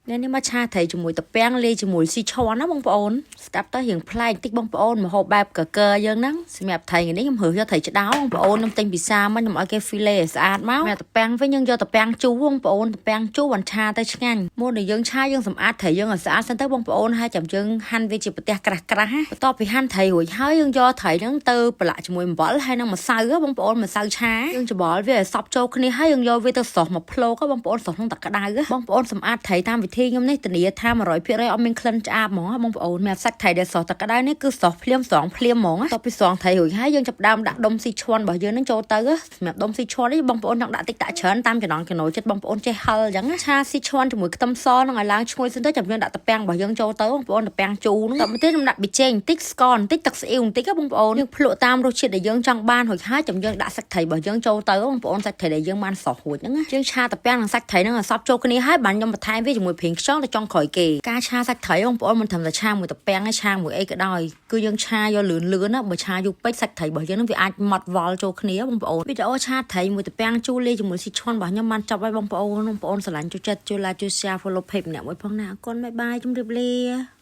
នេះនេះមកឆាត្រីជាមួយទំពាំងលាយជាមួយស៊ីឈន់ណាបងប្អូនស្ដាប់ទៅរៀងប្លែកតិចបងប្អូនម្ហូបបែបកកើយើងហ្នឹងសម្រាប់ត្រីនេះខ្ញុំរើសយកត្រីឆ្ដោបងប្អូនខ្ញុំទិញពិសាមកខ្ញុំឲ្យគេ fillet ឲ្យស្អាតមកសម្រាប់ទំពាំងវិញយើងយកទំពាំងជូរបងប្អូនទំពាំងជូរបានឆាទៅឆ្ងាញ់មុននឹងយើងឆាយើងសម្អាតត្រីយើងឲ្យស្អាតសិនទៅបងប្អូនហើយចាំយើងហាន់វាជាប្រទេសក្រាស់ក្រាស់ណាបន្ទាប់ពីហាន់ត្រីរួចហើយយើងយកត្រីហ្នឹងទៅប្រឡាក់ជាមួយអំបិលហើយនឹងម្សៅបងប្អូនម្សៅឆាយើងច្បល់វាឲ្យសព្វចូលគ្នាហើយយើងយកវាទៅស្រុះមកភ្លកបងប្អូនស្រុះក្នុងទឹកក្តៅបងប្អូនសម្អាតត្រីតាមវិធីខ្ញុំនេះធានាថា100%អត់មានក្លិនឆ្អាបហ្មងបងប្អូនមានសាច់ត្រីដែលស្រុះទឹកក្តៅនេះគឺស្រុះភ្លាមស្រង់ភ្លាមហ្មងតទៅពីស្រង់ត្រីរួចហើយយើងចាប់ដើមដាក់ដុំស៊ីឈួនរបស់យើងនឹងចូលទៅសម្រាប់ដុំស៊ីឈួននេះបងប្អូនចង់ដាក់តិចដាក់ច្រើនតាមចំណង់ចំណូលចិត្តបងប្អូនចេះហិលអញ្ចឹងឆាស៊ីឈួនជាមួយខ្ទឹមសនឹងឲ្យឡើងឈ្ងុយសិនទៅចាំយើងដាក់ទំពាំងរបស់យើងចូលទៅបងប្អូនទំពាំងជូរហ្នឹងតទៅទៀតខ្ញុំដាក់ប៊ីចេងបន្តិចស្ករបន្តិចទឹកស្អ៊ីវបន្តិចបងប្អូនយើងភ្លក់តាមរសជាតិដែលយើងចង់បានរួចហើយចាំយើងដាក់សាច់ត្រីរបស់យើងចូលទៅបងប្អូនសាច់ត្រីដែលយើងបានស្រុះរួចហ្នឹងណាយើងឆាទំពាំងនិងសាច់ត្រីហ្នឹងឲ្យសព្វចូលគ្នាហើយបានខ្ញុំបន្ថែមវាជាមួយប្រេងខ្យងទៅចុងក្រោយគេការឆាសាច់ត្រីបងប្អូនមិនត្រឹមតែឆាមួយទំពាំងទេឆាមួយអីក៏ដោយគឺយើងឆាយកលឿនលឿនណាបើឆាយូរពេកសាច់ត្រីរបស់យើងហ្នឹងវាអាចម៉ត់វល់ចូលគ្នាបងប្អូនវីដេអូឆាត្រីមួយទំពាំងជូរលាយជាមួយស៊ីឈួនរបស់ខ្ញុំបានចប់ហើយបងប្អូនបងប្អូនស្រឡាញ់ចូលចិត្តជួយ like ជួយ share follow page ម្នាក់មួយផងណាអរគុណ bye bye ជម្រាបលា។